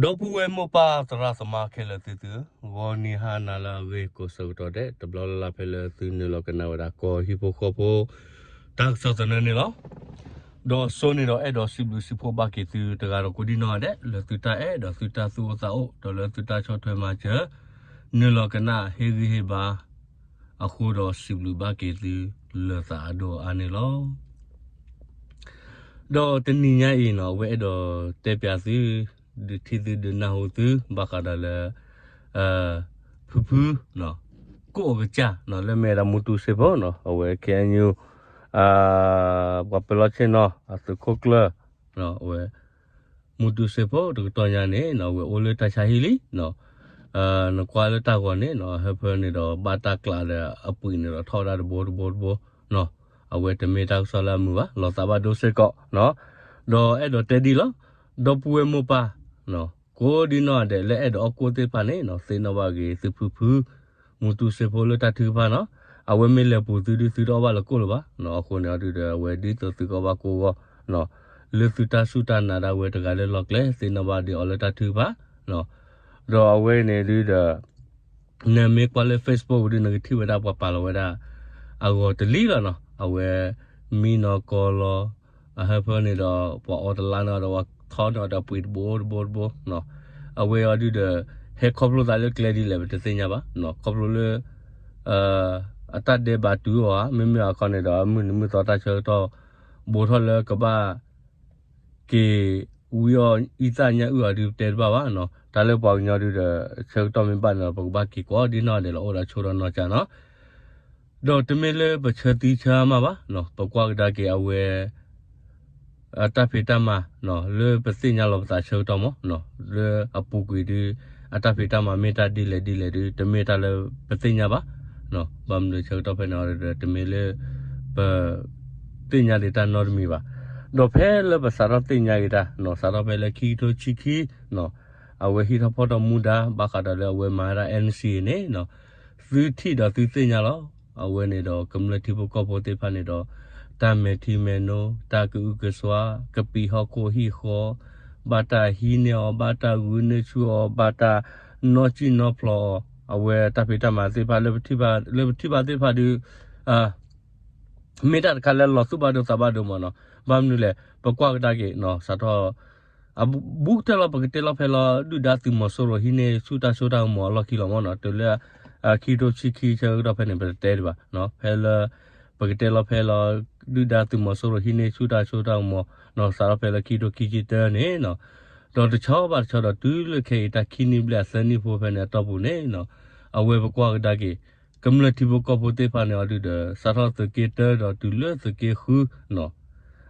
ဒီပုၢ်ဝဲၢ်မိၢ်ပၢ်သရၣ်သမါခဲလၢာ်သုသု, ဂီၤနံၤဟါနၤလၢအဂ့ၤကိးဆၢကတီၢ်ဒဲး တဘျီလၢ်လၢ်ဖဲလၢသုနုာ်လီၤကနၣ်ဝဲဒၣ်ကီၢ်ဟံၣ်ဖိဃီဖိ တၢ်ကစီၣ်သနၢၣ်န့ၣ်လီၤ. ဒီးစိန့ၣ်ဒီးအဲၣ်ဒိးစံးဘျုးစံးဖှိၣ်ဘၣ်က့ၤသုတဂၤဒီးကိးဒံနီၢ်ဒဲး လၢသုတၢ်အဲၣ်ဒီးသုတၢ်သူၣ်အိၣ်သးအိၣ် ဒီးလၢသုတၢ်ဆီၣ်ထွဲမၤစၢၤ နုာ်လီၤကနၣ်ဟ့ၣ်ဂံၢ်ဟ့ၣ်ဘါ အဃိဒီးစံးဘျုးဘၣ်က့ၤသုလၢသးအဒိၣ်အါန့ၣ်လီၤ. ဒီးတနံၤညါအံၤနီၤ အဝဲအဲၣ်ဒိးတဲပၠးသု ဒုးထံၣ်သုဒုးနၢ်ဟူသု ဘၣ်ဃးဒီးလၢ ဖုဖု ကိၣ်အကစၢ်နီၤ လၢမ့ၢ်ဝဲဒၣ်မူတူစ့ဖိနီၤ အဝဲ ခ့ၣ်အဲၣ်ယူၣ် ပှၤပၢၤလီၢ်ဆ့ၣ်နီၤ အသုးခိၣ်ကျၢၢ် အဝဲ မူတူစ့ဖိတကတီၢ်ညါန့ၣ်နီၤ အဝဲအိၣ်လၢတၢ်ဆါဟံၣ်လံနီၤ နကွၢ်လၢတၢ်ဂီၤန့ၣ်နီၤ အဟၢဖၢန့ၣ်ဒီးဘၣ်တၢ်ကျးဒီးအပှ့ၤန့ၣ်ဒီးထီၣ်ဝဲဒၣ်တဘိတဘိတဘိနီၤ အဝဲတမ့ၢ်တၢ်ကစီၣ်လၢအမုာ်ဘၣ် လီၤသးဘၣ်ဒိစ့ၢ်ကီးနီၤ ဒီးအဲၣ်ဒိးတဲဒ်လီၤ ဒီပုၢ်ဝဲၢ်မိၢ်ပၢ် ကိးဒံနီၢ်ဒဲးလၢအဲၣ်ဒိးအီၣ်ကိၣ်သ့ၣ်တဖၣ်န့ၣ်နီၤ သ့ၣ်နီၣ်ဘၣ်ဂ့ၤသုဖုဖု မူတူစ့ဖိလၢတၢ်ထုကဖၣ်နီၤ အဝဲမ့ၢ်လဲၤပူၤသုဒုးသုတအီၣ်ဘၣ်လၢကိၣ်လၢၤဘၣ်နီၤ အဃိန့ၣ်အီၤဒုးဒီး အဝဲဒ်သိးသုကအီၣ်ဘၣ်ကိၣ်အဂီၢ်နီၤ လၢသုတၢ်စူၢ်တၢ်နာ်ဒၣ်ဝဲတဂၤလၢလီၢ်ကျဲ သ့ၣ်နီၣ်ဘၣ်ဒံးအီၤလၢတၢ်ထုကဖၣ်နီၤ ဒီးအဝဲန့ၣ်ဒုးဒီး နမ့ၢ်ကွၢ်လၢ Facebook ဒုး နကထံၣ်ဝဲဒၣ်ပှၤပာ်လီၤဝဲဒၣ် အဂီၤတလံၤလီၤနီၤ အဝဲ မံနီၤကီၤလီၤ အဟၢဖၢန့ၣ်ဒီး ပှၤအီတလါန့ၣ်ဒီး ပှၤထီန့ၣ်ဒီးပှ့ၤတဘိတဘိတဘိနီၤ အဝဲအီၤဒုးဒီး ဟဲခီဖျိသးလၢကျဲဒ်လဲၣ် ပတသ့ၣ်ညါဘၣ်နီၤ ခီဖျိလၢ အတၢ်ဒဲးဘးတုၤအီၤဧါ မ့မ့ၢ်အခီန့ၣ်ဒီး အမုၢ်နံၤမုၢ်သီတၢ်ဆၢကတီၢ် ဘူးထီၣ်လၢကဘၣ် က့ၤဝံအီၤအံသၣ်ညၣ်အုၣ်အီၤဒုးတဲတဘၣ်ဘၣ်နီၤ တၢ်လၢပှၤကညီဒုးဒီး ဆၢကတီၢ်မ့ၢ်ဘၣ်န့ၣ်ဒီး ပကဘၣ်က့ၤကိးဒ်နီၢ်ဒဲးလီၤအိၣ်ဒီးဆိဒီးနီၢ်ကၢ်နီၤ ဒီးတမ့ၢ်လၢပဆၢသံဆၢမးဘၣ်နီၤ ပကွၢ်ကဒါက့ၤအဝဲ အတၢ်ဖံးတၢ်မၤနီၤ လၢပသ့ၣ်ညါလီၤပသးဆၢကတီၢ်မးနီၤ လၢအပူၤကွံာ်ဒုး အတၢ်ဖံးတၢ်မၤမ့ၢ်တၢ်ဒ်လဲၣ်ဒ်လဲၣ်ဒုး တမ့ၢ်တၢ်လၢပသ့ၣ်ညါဘၣ်နီၤ ဘၣ်မနုၤဆၢကတီၢ်ဖဲန့ၣ်အီၤဒီး တမ့ၢ်လၢ ပ သ့ၣ်ညါဒံးတၢ်နီတမံၤဘၣ်. ဒီးဖဲလၢပစးထီၣ်သ့ၣ်ညါက့ၤတၢ်နီၤ စးထီၣ်ဖဲလၢခံကထိဆံခံနီၤ အဝဲဟံးထီၣ်ဖီၣ်ထီၣ်မူဒါ ဘၣ်ဃးဒီးလၢအဝဲမၤဝဲဒၣ် NCA န့ၣ်နီၤ သုထံၣ်ဒီးသုသ့ၣ်ညါလီၤ. အဝဲန့ၣ်ဒီးကမျၢၢ်ထံဖိကီၢ်ဖိသ့ၣ်တဖၣ်န့ၣ်ဒီး တၢ်မဲာ်ထံမဲာ်နိ တၢ်ကအုကစွါ ကပံာ်ဟီၣ်ခိၣ်ဟံၣ်ဃီ ဘၣ်တၢ်ဟံးန့ၢ်အီၤ ဘၣ်တၢ်ဂုာ်န့ၢ်ဆူၣ်အီၤ ဘၣ်တၢ်နီၣ်စံၣ်နီၣ်ဖျိးအီၤ အဝဲတၢ်ဖံးတၢ်မၤသ့ၣ်တဖၣ်လၢပထံၣ်ဘၣ် လၢပထံၣ်ဘၣ်သ့ၣ်တဖၣ်ဒုး မ့ၢ်တၢ်တခါလၢလီၤသူၣ်ဘၣ်ဒိသးဘၣ်ဒိမးနီၤ. ဘၣ်မနုၤလဲၣ် ပကွၢ်ကဒါက့ၤနီၤ စးထီၣ် အဘူးကတၢၢ်လီၤ ပကတဲလီၤဖဲလီၤ ဒုၣ်ဒါသုးမီၤစိရိၤဟံးန့ၢ်ဆူၣ်တၢ်စိတၢ်ကမီၤအလီၢ်ခံလီၤမးနီၤ. တုၤလၢ ခံကထိဆံခံဆၢကတီၢ်ဖဲန့ၣ် ပတတဲဒံးဘၣ်နီၤ. ဖဲလၢ ပကတဲလီၤဖဲလီၤ ဒုၣ်ဒါသုးမီၤစိရိၤဟံးန့ၢ်ဆူၣ်တၢ်စိတၢ်ကမီၤနီၤ စးထီၣ်ဖဲလၢခံကထိခံဆံတၢန့ၣ်နီၤ ဒီးတဆီဘၣ်တဆီဒီး တုၤလၢခဲအံၤတၢ်ခံနံၣ်ဘျဲၣ်အသၢနံၣ်ဖိဖဲန့ၣ်အတီၢ်ပူၤန့ၣ်နီၤ အဝဲပကွၢ်ကဒါက့ၤ ကမျၢၢ်ထံဖိကီၢ်ဖိသ့ၣ်တဖၣ်န့ၣ်အီၤဒုးဒီး စးထီၣ်သုးက့တၢဒီးတုၤလၢသုးက့ဃုနီၤ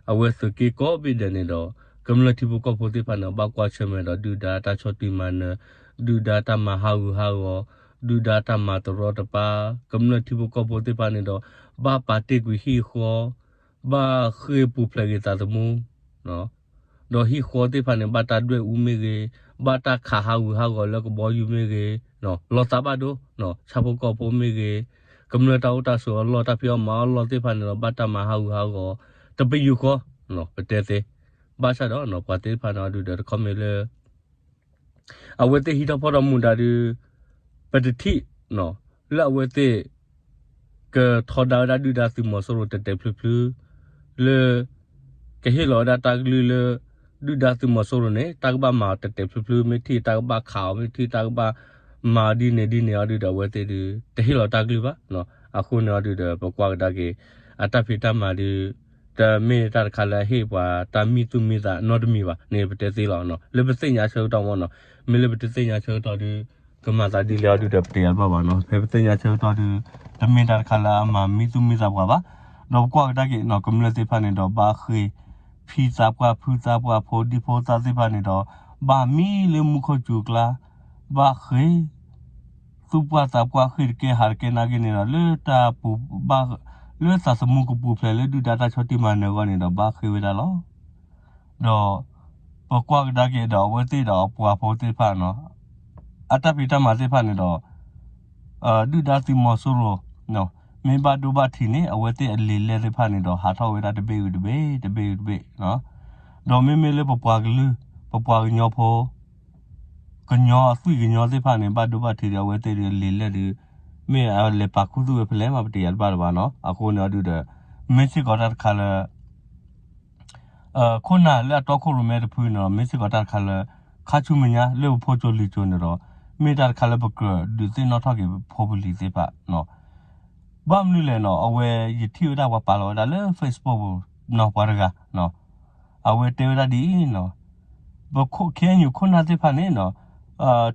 အဝဲသုးက့ကိးဘ့ၣ်ဒဲးန့ၣ်ဒီး ကမျၢၢ်ထံဖိကီၢ်ဖိသ့ၣ်တဖၣ်န့ၣ် ဘၣ်ကွၢ်ဆၢၣ်မဲာ်ဒီးဒုၣ်ဒါတၢ်ဆီၣ်တံၢ်မၤနၢၤ, ဒုၣ်ဒါတၢ်မၤဟးဂူာ်ဟးဂီၤ, ဒုၣ်ဒါတၢ်မၤတရီတပါ, ကမျၢၢ်ထံဖိကီၢ်ဖိသ့ၣ်တဖၣ်န့ၣ်ဒီး ဘၣ်ပာ်တ့ၢ်ကွံာ်ဟံၣ်ဃီ, ဘၣ်ဃ့ၢ်ပူၤဖျဲးက့ၤသးသမူ ဒီးဟံၣ်ဃီသ့ၣ်တဖၣ်န့ၣ် ဘၣ်တၢ်ဒွဲၣ်အူမ့ၢ်ဂ့ၤ, ဘၣ်တၢ်ခးဟးဂူာ်ဟးဂီၤလၢကဘီယူၤမ့ၢ်ဂ့ၤ, လီၤသးဘၣ်ဒိ, ဆၣ်ဖိကီၢ်ဖိမ့ၢ်ဂ့ၤ, ကမျၢၢ်တၢ်အိၣ်တၢ်ဆိးအလီၢ် တၢ်ဖံးအီၣ်မၤအီၣ်အလီၢ်သ့ၣ်တဖၣ်န့ၣ်ဒီး ဘၣ်တၢ်မၤဟးဂူာ်ဟးဂီၤ, တပယူာ်ဃီ, ပတဲသ့, ဘၣ်ဆၣ်ဒီး ပှၤသ့ၣ်တဖၣ်န့ၣ်အီၤဒုးဒီး တခီမ့ၢ်လၢ အဝဲသ့ၣ်ဟံးထီၣ်ဖီၣ်ထီၣ်မူဒါဒုး ပတထံၣ် လၢအဝဲသ့ၣ် ကထီဒါဝဲဒၣ်ဒုၣ်ဒါသုးမီၤစိရိၤတဲာ်တဲာ်ဖျုးဖျုး လၢ ကဟ့ၣ်လီၤဝဲဒၣ်တၢ်ကလုၢ်လၢ ဒုၣ်ဒါသုးမီၤစိရိၤန့ၣ် တၢ်ကဘၣ်မၤတဲာ်တဲာ်ဖျုးဖျုး မ့ၢ်ထံၣ်တၢ်ကဘၣ်ခးအီၤ မ့ၢ်ထံၣ်တၢ်ကဘၣ်မၤဒ်န့ၣ်ဒ်န့ၣ်အီၤဒုးဒီး အဝဲသ့ၣ်ဒုး တဟ့ၣ်လီၤတၢ်ကလုၢ်ဘၣ်. အဃိန့ၣ်အီၤဒုးဒီး ပကွၢ်ကဒါက့ၤ အတၢ်ဖံးတၢ်မၤဒုး တမ့ၢ်တၢ်တခါလၢအဟ့ၣ်ပှၤတၢ်မံသူၣ်မံသးနီတမံၤဘၣ်န့ၣ် ပတဲသ့လီၤ. လၢပသ့ၣ်ညါဆၢကတီၢ်မ့ၢ်နီၤ, မ့ၢ်လၢပတသ့ၣ်ညါဆၢကတီၢ်ဒုး ကမၤသးဒ်လဲၣ်အီၤဒုးဒီး ပတဲအဘၣ်ဘၣ်နီၤ. ဖဲပသ့ၣ်ညါဆၢကတီၢ်ဒုး တမ့ၢ်တၢ်တခါလၢအမၤမံသူၣ်မံသးပှၤဘၣ်. ဒီးပကွၢ်ကဒါက့ၤနီၤ ကမျၢၢ်သ့ၣ်တဖၣ်န့ၣ်ဒီး ဘၣ်ဃ့ၢ် ဖံသးပှၢ်ဖုသးပှၢ်ဖိဒံဖိသၣ်သ့ၣ်တဖၣ်န့ၣ်ဒီး ဘၣ်မံလၢမူခိၣ်စူၤအကျါ, ဘၣ်ဃ့ၢ် သူၣ်ပှၢ်သးပှၢ်ဃ့ၢ်တကဲဟးတကဲနာ်က့န့ၣ်ဒီး လၢတၢ်ပူၤဘၣ် လၢသးသမူကပူၤဖျဲးလၢဒုၣ်ဒါတၢ်ဆီၣ်တံၢ်မၤနၢၤအဂီၢ်န့ၣ်ဒီး ဘၣ်ဃ့ၢ်ဝဲဒၣ်လီၤ. ဒီး ပကွၢ်ကဒါက့ၤဒီးအဝဲသ့ၣ်ဒီးအပှၤဖိသ့ၣ်တဖၣ်နီၤ, အတၢ်ဖံးတၢ်မၤသ့ၣ်တဖၣ်န့ၣ်ဒီး ဒုၣ်ဒါသုးမီၤစိရိၤ မ့ၢ်ဘၣ်ဒိဘၣ်ထံးန့ၣ် အဝဲသ့ၣ်အလံာ်လဲၢ်သ့ၣ်တဖၣ်န့ၣ်ဒီး ဟးထီၣ်ဝဲဒၣ်တဘ့ၣ်ဂ့ၤတဘ့ၣ် တဘ့ၣ်ဂ့ၤတဘ့ၣ်. ဒီးမ့မ့ၢ်လၢပပှၤကလုာ် ပပှၤကညီဖိ ကညီအသွံၣ်ကညီသ့ၣ်တဖၣ်န့ၣ် ဘၣ်ဒိဘၣ်ထံးဒီး အဝဲသ့ၣ်ဒီးလံာ်လဲၢ်ဒီး မ့ၢ်အလဲၤပာ်ခူသူၣ်ဝဲဖဲလဲၣ်မး ပတယၤတဘၣ်လၢၤဘၣ်နီၤ. အဃိန့ၣ်အဒုးဒီး မ့ၢ်စ့ၢ်ကီးတၢ်တခါလၢ ခိၣ်နၢ်လၢအတီခိၣ်ရိၣ်မဲတဖုန့ၣ်ဒီး မ့ၢ်စ့ၢ်ကီးတၢ်တခါလၢ ခါဆူမဲာ်ညါလၢပဖိကၠိလံာ်ကၠိန့ၣ်ဒီး မ့ၢ်တၢ်တခါလၢပကြၢးဒုးသ့ၣ်နီၣ်ထီၣ်က့ၤပဖိပလံၤသ့ၣ်တဖၣ်နီၤ. ဘၣ်မနုၤလဲၣ်နီၤ အဝဲယထံၣ်ဝဲဒၣ်ပှၤပာ်လီၤဝဲဒၣ်လၢ Facebook နီၤ ပှၤတဂၤနီၤ အဝဲတဲဝဲဒၣ်ဒ်အံၤနီၤ ပ K N U ခိၣ်နၢ်သ့ၣ်တဖၣ်န့ၣ်နီၤ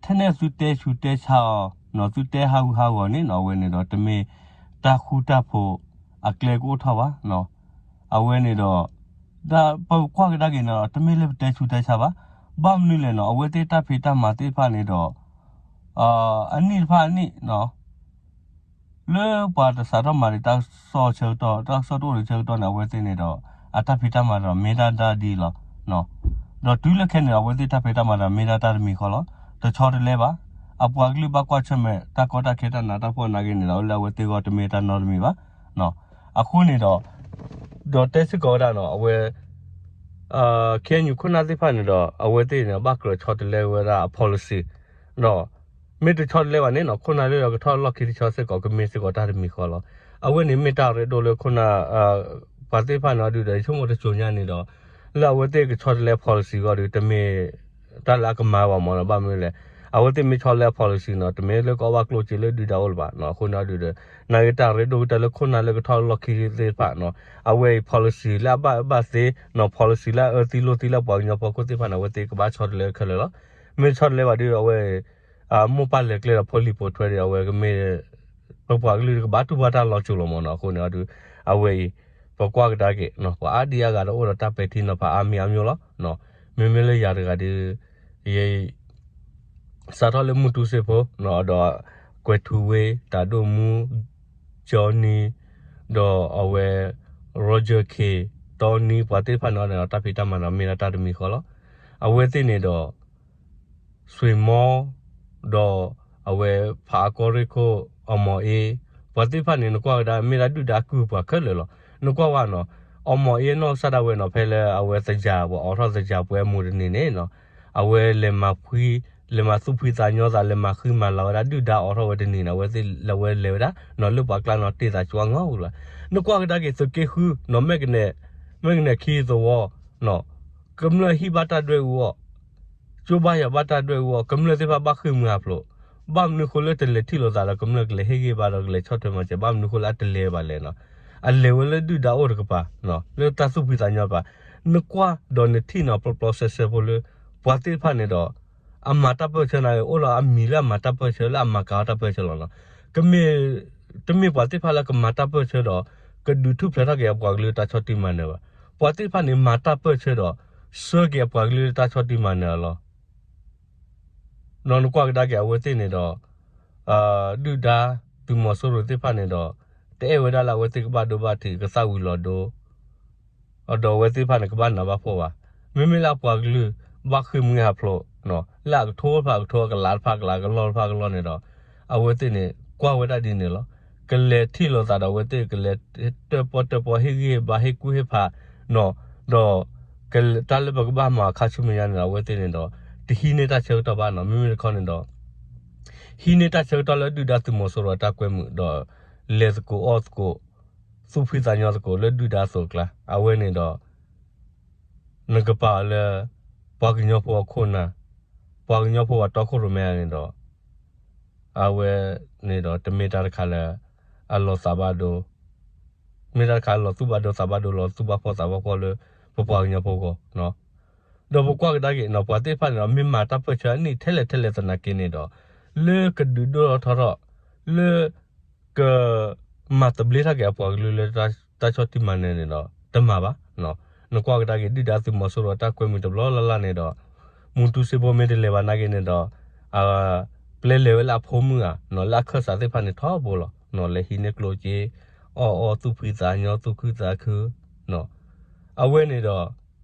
ထဲန့ၣ်သုတဲဆူးတဲဆါအီၤနီၤ သုတဲဟးဂူာ်ဟးဂီၤန့ၣ်နီၤ အဝဲန့ၣ်ဒီး တမ့ၢ်တၢ်ဃူတၢ်ဖိးအကျဲကအိၣ်ထီၣ်ဘၣ်နီၤ. အဝဲန့ၣ်ဒီး ပကွၢ်ကဒါက့ၤန့ၣ်ဒီး တမ့ၢ်လၢပတဲဆူးတဲဆါဘၣ်. ဘၣ်မနုၤလဲၣ်နီၤ အဝဲသ့ၣ်တၢ်ဖံးတၢ်မၤသ့ၣ်တဖၣ်န့ၣ်ဒီး အနံၣ်တဖၣ်အနံၣ်နီၤ လၢပှၤတစးထီၣ်မၤဒံးတၢ်ကစီၣ်ဆၢကတီၢ် တၢ်ကစီၣ်တအိၣ်ဒံးဆၢကတီၢ်န့ၣ် အဝဲသ့ၣ်န့ၣ်ဒီး အတၢ်ဖံးတၢ်မၤဒီးမ့ၢ်ဒၣ်ဒၣ်ဒ်လီၤ. ဒီးတုၤလၢခဲန့ၣ် အဝဲသ့ၣ်တၢ်ဖံးတၢ်မၤဒီးမ့ၢ်ဒၣ်တၢ်တမံၤဃီလီၤ. တဆီတလဲဘၣ်. အပှၤကလုာ်ဘၣ်ကွၢ်ဆၢၣ်မဲာ်တၢ်ကီတၢ်ခဲတၢ်နးတၢ်ဖှီၣ်နာ်က့န့ၣ်ဒီး လၢအဝဲသ့ၣ်အဂီၢ်တမ့ၢ်တၢ်နီတမံၤဘၣ်. အဃိန့ၣ်ဒီး ဒီးတဲစ့ၢ်ကီးဝဲဒၣ်နီၤ အဝဲ K N U ခိၣ်နၢ်သ့ၣ်တဖၣ်န့ၣ်ဒီး အဝဲသ့ၣ်န့ၣ် ဘၣ်ကြၢးဆီတလဲဝဲဒၣ်အ policy ဒီး မ့ၢ်တဆီတလဲဘၣ်န့ၣ်နီၤ ခိၣ်နၢ်လၢအကထီၣ်လီၢ်ခံတဆီစ့ၢ်ကီး ကမ့ၢ်စ့ၢ်ကီးတၢ်တမံၤဃီလီၤ. အဝဲန့ၣ်မ့ၢ်တၢ်ရ့ဒိၣ်လၢခိၣ်နၢ် ပှၤသ့ၣ်တဖၣ်န့ၣ်အဒုးဒီး ယဆိကမိၣ်တစိၤညါန့ၣ်ဒီး လၢအဝဲသ့ၣ်ကဆီတလဲ policy အဂီၢ်ဒီး တမ့ၢ်တၢ်လၢအကမၤဘၣ်မ့ၢ်နီၤ ဘၣ်မနုၤလဲၣ် အဝဲသ့ၣ်မ့ၢ်ဆီတလဲ policy နီၤ တမ့ၢ်လၢကအီၣ်ဘၣ်ကျိၣ်စ့လၢဒုၣ်ဒါအိၣ်လၢၤဘၣ်နီၤ အဃိန့ၣ်အဒုးဒီး နာ်က့တၢ်ရ့ဒိၣ်ကတၢၢ်လၢခိၣ်နၢ်လၢကထီၣ်လီၢ်ခံသ့ၣ်တဖၣ်နီၤ အဝဲအံၤ policy လၢအဘၣ်အၢဘၣ်သီနီၤ policy လၢအအၢသံလိၣ်သံလၢပှၤကညီဖိခိၣ်သ့ၣ်တဖၣ်န့ၣ် အဝဲသ့ၣ်ကဘၣ်ဆီတလဲခဲလၢာ်လီၤ. မ့ၢ်ဆီတလဲဘၣ်ဒီး အဝဲ အမိၢ်ပၢ်လဲၤကျဲဒီးဖိလံၤပိာ်ထွဲဒီး အဝဲကမ့ၢ် ပပှၤကလုာ်တကဘၣ်တူၢ်ဘၣ်တၢ်လီၤစိၤလီၤမ့ၢ်နီၤ အဃိန့ၣ်အဒုး အဝဲအံၤ ပကွၢ်ကဒါက့ၤ ပှၤအါဒံအါဂၤဒီးအိၣ်ဒီးတၢ်ပဲာ်ထံနီၤဖးအါမံၤအါမံၤလီၤ. မ့မ့ၢ်လၢယၤတဂၤဒီး ယ စးထီၣ်လၢမူတူစ့ဖိ ဒီး ကွဲၤထူဝ့ တၢ်ဒိၣ်မူ ကၠီနံ ဒီးအဝဲ Roger K တီနံ ပှၤသ့ၣ်တဖၣ်န့ၣ်ဒီး တၢ်ဖံးတၢ်မၤဒီးမ့ၢ်ဒၣ်တၢ်တမံၤဃီလီၤ. အဝဲသ့ၣ်န့ၣ်ဒီး ဆွ့ၣ်မီ ဒီးအဝဲဖးအကီရ့ၣ်ခိၣ် အမီၤအ့ ပှၤသ့ၣ်တဖၣ်န့ၣ် နကွၢ်ကဒါ မ့ၢ်ဒၣ်ဒုၣ်ဒါကုၢ်ပှၤခဲလၢာ်လီၤ. နကွၢ်ဝဲနီၤ အမီၤအ့နီၢ်ကစၢ်ဒၣ်ဝဲနီၤ ဖဲလၢအဝဲသယၤ ပှၤအိးထီၣ်သယၤပှဲၤအမူးတနံၤန့ၣ်နီၤ အဝဲလဲၤမၤဖှံ လဲၤမၤသူၣ်ဖှံသးညီသး လဲၤမၤဃံမၤလၤဝဲဒၣ်ဒုၣ်ဒါအိးထီၣ်ဝဲတနံၤန့ၣ် အဝဲသ့ၣ်လၢအဝဲလဲၤဝဲဒၣ်နီၤ လၢပှၤကျါနီၤ တ့ၢ်သးကွၢ်ငီၢ်ဝဲလီၤ. နကွၢ်ကဒါက့ၤသုးက့ဃုနီၤ မ့ၢ်ကနဲၣ် မ့ၢ်ကနဲၣ်ခံသဝီနီၤ ကမျၢၢ်ဟံၣ်ဘၣ်တၢ်ဒွဲၣ်အူအီၤ ကၠိဘၣ်ယၤဘၣ်တၢ်ဒွဲၣ်အူအီၤ ကမျၢၢ်သ့ၣ်တဖၣ်ဘၣ်ဃ့ၢ်မှံဟးဖျိး ဘၣ်မနုၤဃိလၢတလဲၤထံၣ်လိာ်သးဒီးကမျၢၢ် ကလဲၤဟ့ၣ်ဂံၢ်ဘါဒီးကလဲၤဆီၣ်ထွဲမၤစၢၤ ဘၣ်မနုၤဃိလၢအတလဲၤဘၣ်လဲၣ်နီၤ အလဲၤဝဲလၢဒုၣ်ဒါအိၣ်တကပၤ လၢတၢ်သူၣ်ဖှံသးညီတကပၤ နကွၢ်ဒီးနထံၣ်နီၤ ပျီပျီဆှဲဆှဲဖိလၢ ပှၤသ့ၣ်တဖၣ်န့ၣ်ဒီး အမၤတၢ်ပၢၢ်ဆၢန့ၣ် အိၣ်လီၤအမံၤလၢအမၤတၢ်ပၢၢ်ဆၢ လၢအမၤကၤအီၣ်တၢ်ပၢၢ်ဆၢလီၤနီၤ ကမ့ၢ် တမ့ၢ်ပှၤသ့ၣ်တဖၣ်လၢကမၤတၢ်ပၢၢ်ဆၢဒီး ကဒုးထူၣ်ဖျဲးထီၣ်က့ၤအပှၤကလုာ်တၢ်ဆီၣ်တံၢ်မၤနၢၤဘၣ်. ပှၤသ့ၣ်တဖၣ်န့ၣ် မၤတၢ်ပၢၢ်ဆၢဒီး ဆှၢက့ၤအပှၤကလုာ်လၢတၢ်ဆီၣ်တံၢ်မၤနၢၤအလီၢ် ဒီးနကွၢ်ကဒါက့ၤအဝဲသ့ၣ်န့ၣ်ဒီး ဒုၣ်ဒါ သုးမီၤစိရိၤသ့ၣ်တဖၣ်န့ၣ်ဒီး တအဲၣ်ဝဲဒၣ်လၢအဝဲသ့ၣ်ကဘၣ်ဒိဘၣ်ထံး ကသၣ်ဝံၤလီၤဒိ ဒီးအဝဲသ့ၣ်တဖၣ်န့ၣ် ကဘၣ်နးဘၣ်ဖှီၣ်ဘၣ်. မ့မ့ၢ်လၢအပှၤကလုာ် ဘၣ်ဃ့ၢ်မှံဟးဖျိး လၢအကထိတဖၣ်အကထိ အကလးတဖၣ်ကလး အကလီၢ်တဖၣ်ကလီၢ်န့ၣ်ဒီး အဝဲသ့ၣ်န့ၣ် ကွၢ်ဝဲဒၣ်ဒ်န့ၣ်လီၤ. ကလဲၤထံၣ်လိာ်သးဒီးအဝဲသ့ၣ် ကလဲၤတၢၣ်ပီၣ်တၢၣ်ပီ ဟ့ၣ်ဂံၢ်ဟ့ၣ်ဘါ ဟ့ၣ်ကူၣ်ဟ့ၣ်ဖး ဒီး တၢ်လၢပကဘၣ်မၤအခါဆူမဲာ်ညါန့ၣ်ဒီး အဝဲသ့ၣ်န့ၣ်ဒီး တဟံးန့ၢ်တၢ်ဆၢကတီၢ်ဘၣ်နီၤ. မ့မ့ၢ်တခီန့ၣ်ဒီး ဟံးန့ၢ်တၢ်ဆၢကတီၢ်လၢဒုၣ်ဒါသုးမီၤစိရိၤအတၢ်ကွဲမုာ်ဒီး လဲၤသကိးအီၣ်သကိး သူၣ်ဖှံသးညီသကိးလၢဒုၣ်ဒါအသိးအကျါ အဝဲန့ၣ်ဒီး နကပာ်အီၤလၢ ပှၤကညီဖိအခိၣ်နၢ် ပှၤကညီဖိအတီခိၣ်ရိၣ်မဲန့ၣ်ဒီး အဝဲန့ၣ်ဒီး တမ့ၢ်တၢ်တခါလၢ အလီၤသးဘၣ်ဒိ မ့ၢ်တၢ်တခါလၢလီၤသူၣ်ဘၣ်ဒိသးဘၣ်ဒိ လီၤသူၣ်ဘၣ်ဖှီၣ်သးဘၣ်ဖှီၣ်လၢ ပပှၤကညီဖိအဂီၢ် ဒီးပကွၢ်ကဒါက့ၤနီၤ ပှၤသ့ၣ်တဖၣ်န့ၣ်ဒီး မ့ၢ်မၤတၢ်ပၢၢ်ဆၢအနံၣ်ထဲလဲၣ်ထဲလဲၣ်သနာ်က့န့ၣ်ဒီး လၢကဒုးဒိၣ်ထီၣ်ထီထီၣ် လၢ က မၤသဘျ့ထီၣ်က့ၤအပှၤကလုာ်လၢတၢ်ဆီၣ်တံၢ်မၤနၢၤန့ၣ်ဒီး တမၤဘၣ်. နကွၢ်ကဒါက့ၤ ဒုၣ်ဒါသုးမီၤစိရိၤအတၢ်ကွဲမုာ်တဘျီလၢ်လၢ်န့ၣ်ဒီး မူတူစ့ဖိမ့ၢ်တလဲၤဘၣ်နာ်က့န့ၣ်ဒီး ပျဲလဲၤဝဲလၢအဖိမုၣ်ဧါ လၢအခၢၣ်စးသ့ၣ်တဖၣ်န့ၣ်ထီဘိလီၤ. လဲၤဟံးန့ၢ်ကျိၣ်စ့ အီၣ်အီသူၣ်ဖှံသးညီသူၣ်ခုသးခု အဝဲန့ၣ်ဒီး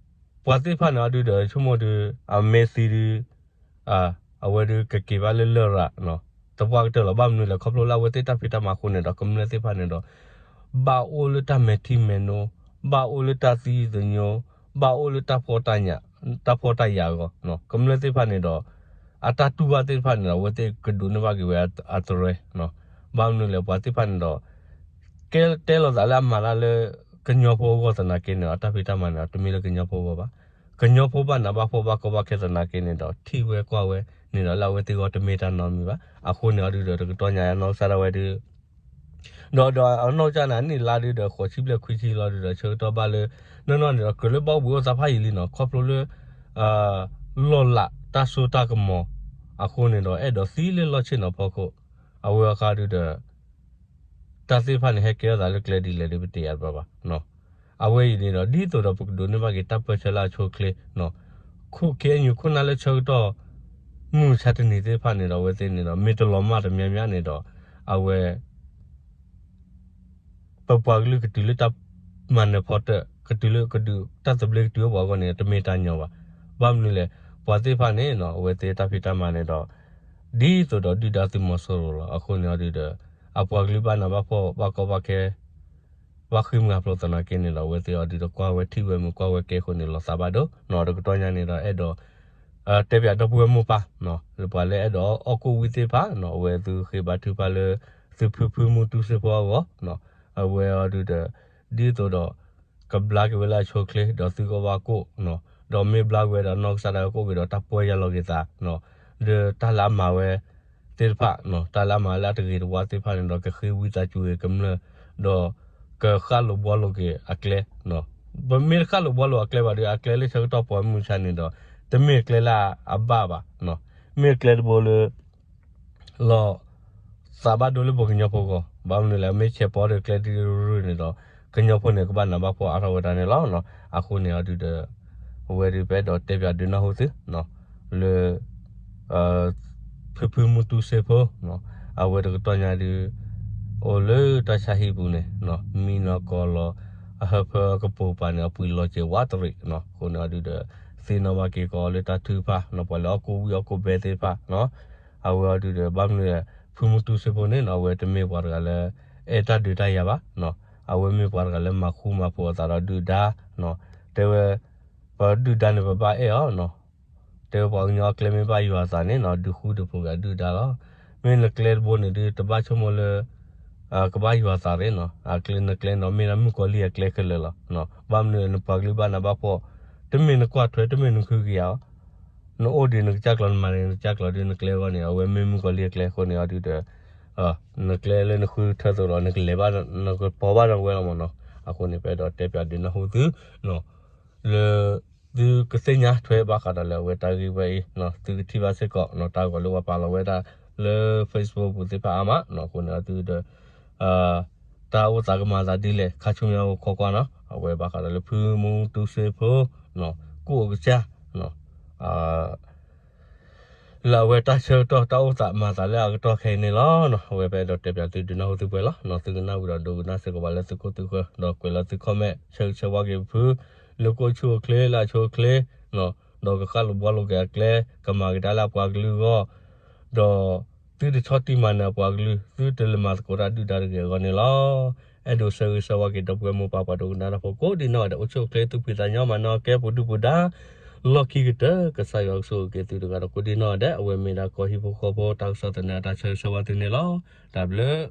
ပှၤသ့ၣ်တဖၣ်န့ၣ်အဒုဒီး ဆိကမိၣ်ဒု အမ့ၢ်သံဒု အဝဲဒုကက့ၤဘၣ်လၢလရာ် သပှၢ်ကတၢၢ်လီၤ. ဘၣ်မနုၤလဲၣ် ခီဖျိလၢအဝဲသ့ၣ်တၢ်ဖံးတၢ်မၤအဃိန့ၣ်ဒီး ကမျၢၢ်သ့ၣ်တဖၣ်န့ၣ်ဒီး ဘၣ်အိၣ်လၢတၢ်မဲာ်ထံမဲာ်နိ ဘၣ်အိၣ်လၢတၢ်သံသညိ ဘၣ်အိၣ်လၢတၢ်ဖှီၣ်တၢ်ယာ်အဂီၢ် ကမျၢၢ်သ့ၣ်တဖၣ်န့ၣ်ဒီး အတၢ်တူၢ်ဘၣ်သ့ၣ်တဖၣ်န့ၣ်ဒီး အဝဲသ့ၣ်ကဒိးန့ၢ်ဘၣ်က့ၤဝဲအတရၢ, ဘၣ်မနုၤလဲၣ် ပှၤသ့ၣ်တဖၣ်န့ၣ်ဒီး ကဲတဲလိာ်သးလၢအမၤတၢ်လၢ ကညီဖိအဂီၢ်သနာ်က့န့ၣ်ဒီး အတၢ်ဖံးတၢ်မၤန့ၣ်ဒီး တမ့ၢ်လၢကညီဖိအဂီၢ်ဘၣ်. ကညီဖိဘၣ်နးဘၣ်ဖှီၣ်ဘၣ်ကီဘၣ်ခဲသနာ်က့န့ၣ်ဒီး ထံၣ်ဝဲကွၢ်ဝဲန့ၣ်ဒီး လၢအဝဲသ့ၣ်အဂီၢ်တမ့ၢ်တၢ်နီတမံၤဘၣ်. အဃိန့ၣ်အီၤဒုဒီး တကတီၢ်ညါအနီၢ်ကစၢ်ဒၣ်ဝဲဒု ဒီးဒီးအနီၢ်ကစၢ်န့ၣ် အနံၣ်လါဒုဒီး ဃိးဆံဘျဲၣ်ခွံဆံလီၤဒုဒီး ဆၢကတီၢ်ဘၣ်လၢ နီၢ်နီၢ်န့ၣ်ဒီး ကြၢးလၢဘၣ်အိၣ်ဘှံးအိၣ်သါဖးယံာ်လံနီၤ ခီဖျိလၢ လီၢ်လးတၢ်စိတၢ်ကမီၤအဃိန့ၣ်ဒီး အဲၣ်ဒိးသံလၢလီၢ်ဆ့ၣ်နီၤဖီခိၣ်, အဝဲအခါဒုဒီး တၢ်သ့ၣ်တဖၣ်န့ၣ် ဟဲကဲထီၣ်သးလၢကျဲဒ်လဲၣ်ဒု ပတသ့ၣ်ညါဘၣ်ဘၣ်. အဝဲအံၤန့ၣ်ဒီး ဒ်သိးဒီးပကဒိးန့ၢ်ဘၣ်က့ၤတၢ်ပၢၢ်ဆၢလၢအဆိအချ့, ခိၣ် ခ့ၣ်အဲၣ်ယူၣ် ခိၣ်နၢ်လၢဆၢကတီၢ် မုၢ်မဆါတနံၤသ့ၣ်တဖၣ်န့ၣ်ဒီး အဝဲသ့ၣ်န့ၣ်ဒီး မ့ၢ်တလီၤမၢ်တမံၤမံၤန့ၣ်ဒီး အဝဲ ပပှၤကလုာ်ကတုၤလၢတၢ်မၤနၢၤဖီတၢၣ် ကတုၤလၢကဒုးတၢ်သဘျ့ကတုၤအိၣ်ပှၤအဂီၢ်န့ၣ် တမ့ၢ်တၢ်ညီဘၣ်. ဘၣ်မနုၤလဲၣ် ပှၤသ့ၣ်တဖၣ်န့ၣ်နီၤ အဝဲသ့ၣ်တၢ်ဖံးတၢ်မၤန့ၣ်ဒီး ဒ်သိးဒီးဒုၣ်ဒါသုးမီၤစိရိၤလီၤ. အဃိန့ၣ်အီၤဒုဒီး အပှၤကလုာ်ဘၣ်နးဘၣ်ဖှီၣ်ဘၣ်ကီဘၣ်ခဲ ဘၣ်ဃ့ၢ်မှံဟးဖျိးသနာ်က့န့ၣ်ဒီး အဝဲသ့ၣ်အီၤဒုဒီးကွၢ်ဝဲထံၣ်ဝဲမုာ်ကွၢ်ဝဲကဲအဃိန့ၣ် လီၤသးဘၣ်ဒိနီၤ. တကတီၢ်ညါန့ၣ်ဒီး အဲၣ်ဒိး တဲပၠးဒီပုၢ်ဝဲၢ်မိၢ်ပၢ် လၢပှၤလၢအဲၣ်ဒိးအီၣ်ကိၣ်ဝံသ့ၣ်တဖၣ်နီၤ အဝဲသုဃ့ဘါထုကဖၣ်လၢ သုဖုဖုမူတူစ့ဖိအဂီၢ်, အဝဲအီၤဒုဒီး ဒ်သိးဒီး ကဘျါက့ၤဝဲလၢအဆိအချ့ ဒီးသုကဘၣ်ကိၣ်, ဒီးမ့ၢ်ဘျါက့ၤဝဲဒီးနီၢ်ကစၢ်ဒၣ်ဝဲကိၣ်က့ၤဒီးတၢ်ပီၢ်ယၢ်လီၤက့ၤသး, ဒီးတၢ်လၢအမၤဝဲသ့ၣ်တဖၣ်, တၢ်လၢအမၤလၢအတဂ့ၤတဝါသ့ၣ်တဖၣ်န့ၣ်ဒီး ကဃ့ဝံသးစူၤက့ၤကမျၢၢ်, ဒီးကဃၣ်လိာ်ဘှီလိာ်က့ၤအကျဲ ပမ့ၢ်တဃၣ်လိာ်ဘှီလိာ်အကျဲဘၣ်ဒီး အကျဲလၢဆၢကတီၢ်ပှၤမုၢ်မဆါန့ၣ်ဒီး တမ့ၢ်ကျဲလၢအဘၣ်ဘၣ်, မ့ၢ်ကျဲတဘိလၢ လီၤသးဘၣ်ဒိလၢပှၤကညီဖိအဂီၢ်, ဘၣ်မနုၤလဲၣ် မ့ၢ်ဆဲးပီဒီးကျဲဒ်ရူၢ်န့ၣ်ဒီး ကညီဖိန့ၣ် ကဘၣ်နးဘၣ်ဖှီၣ်အါထီၣ်ဝဲဒၣ်န့ၣ်လီၤ. အဃိန့ၣ်အီၤဒုဒီး အဝဲဒုပအဲၣ်ဒိးတဲပၠးဒုးနၢ်ဟူသု လၢ ဖုဖုမူတူစ့ဖိ အဝဲတကတီၢ်ညါဒု အိၣ်လၢတၢ်ဆါဟံၣ်ပူၤန့ၣ် မံနီၤကီၢ်လီၤ အဟၢဖၢအကပိာ်ပၤန့ၣ် အပှံၤလီၤစဲၤဝးတရံး, အဃိန့ၣ်အီၤဒုဒီး သ့ၣ်နီၣ်ဘၣ်က့ၤကီးလၢတၢ်ထုကဖၣ် ပှၤလၢအီၣ်ကိၣ်ဝံၣ်အီၣ်ကိၣ်ဘဲသ့ၣ်တဖၣ် အဝဲအီၤဒုဒီး ဘၣ်မနုၤလဲၣ် ဖုမူတူစ့ဖိန့ၣ် အဝဲတမ့ၢ်ပှၤတဂၤလၢ အဲၣ်တၢ်ဒုးတၢ်ယၤဘၣ်, အဝဲမ့ၢ်ပှၤတဂၤလၢမၤဃူမၤဖိးအသးဒီးဒုၣ်ဒါ, တဲဝဲ ပဒုၣ်ဒါန့ၣ် ပဘၣ်အဲၣ်အီၤ, တဲဝဲပှၤကညီအကျဲမ့ၢ်ဘၣ်ယွၤအသးန့ၣ် ဒုးဃူဒုးဖိးက့ၤအဒုၣ်ဒါလီၤ. မ့ၢ်နကျဲတဘိန့ၣ်ဒု တဘၣ်ဆိကမိၣ်လၢ ကဘၣ်ယွၤအသးရ့ၣ်နီၤ, နကျဲနီၤ မ့ၢ်ဒၣ်မုၣ်ကီၤလံၢ်အကျဲခဲလၢာ်လီၤ. ဘၣ်မနုၤလဲၣ် နပှၤကလုာ်ဘၣ်နးဘၣ်ဖှီၣ်, တမ့ၢ်နကွၢ်ထွဲ တမ့ၢ်နဃုက့ၤဧါ, နအိၣ်ဒံးနကစၢ်ကျိၤ နမၤန့ၣ်နကစၢ်ကျိၤဒု နကျဲအဂီၢ်န့ၣ် အဝဲမ့ၢ်မုၣ်ကီၤလံၢ်အကျဲအဃိန့ၣ်အီၤဒုဒီး နကျဲလၢနဃုထၢသိးဒီး နကလဲၤဘၣ် နကပီၤဘၣ်ဒီးဝဲလီၤမ့ၢ်နီၤ. အဃိန့ၣ် ပအဲၣ်ဒိးတဲပၠးဒုးနၢ်ဟူသု လၢ သုကသ့ၣ်ညါထွဲဘၣ်ဃးဒီးလၢအဝဲတၢ်ဂ့ၢ်ဝဲအံၤ, သုကထံၣ်ဘၣ်စ့ၢ်ကီး တၢ်ဂီၤလၢပှၤပာ်လီၤဝဲဒၣ်လၢ Facebook ပူၤသ့ၣ်တဖၣ်အါမး, အဃိန့ၣ်အီၤဒုဒီး တၢ်အိၣ်သးကမၤသးဒ်လဲၣ် ခါဆူညါအိၣ်ခိးကွၢ်နီၤ, အဝဲဘၣ်ဃးဒီးလၢဖုမူတူစ့ဖိ ကိၣ်အကစၢ် လၢအဝဲတၢ်ဆၢကတီၢ် တၢ်အိၣ်သးမၤသးလၢအကတီၢ်ခဲအံၤန့ၣ်လီၤ. အဝဲပအဲၣ်ဒိးတဲပၠးသုဒုးနၢ်ဟူသုပှဲၤလီၤ. သုကနၣ်ဝံၤဒီးဒိကနၣ်စ့ၢ်ကီးပှၤလၢသုခိၣ်သုဃၢၤ ဒီးကွဲးလီၤသု comment ဆၢဂ့ၤဆၢဝါက့ၤပဖု လၢကိၣ်ဆူၣ်အိၣ်ချ့လၢအဆိအချ့ ဒီးကဃၣ်လိာ်ဘှီလိာ်က့ၤအကျဲ ကမၤကဒါလၢအပှၤကလုာ်အဂီၢ် ဒီးသုတဆီၣ်တံၢ်မၤနၢၤအပှၤကလုာ် သုတလဲၤမၤသကိးတၢ်ဒုၣ်ဒါတဂ့ၤအဂီၢ်န့ၣ်လီၤ. အဲၣ်ဒိးဆၢဂ့ၤဆၢဝါက့ၤဒီပုၢ်ဝဲၢ်မိၢ်ပၢ်ပှၤဒိကနၣ်တၢ်ဖိကိးဒံးနီၢ်ဂၤဒဲး အိၣ်ဆူၣ်အိၣ်ချ့သူၣ်ဖှံသးညီမၤနၢၤကဲပူၤဒုၣ်ပူၤဒါ လီၢ်ခံကတၢၢ် ကစၢ်ယွၤကဆိၣ်ဂ့ၤက့ၤသုတဂၤဒီးကိးဒံးနီၢ်ဂၤဒဲး အဝဲမ့ၢ်ဒၣ်ကီၢ်ဟံၣ်ဖိဃီဖိတၢ်ကစီၣ်သန့အတၢ်ဆၢဂ့ၤဆၢဝါသုန့ၣ်လီၤ. တၢ်ဘျုး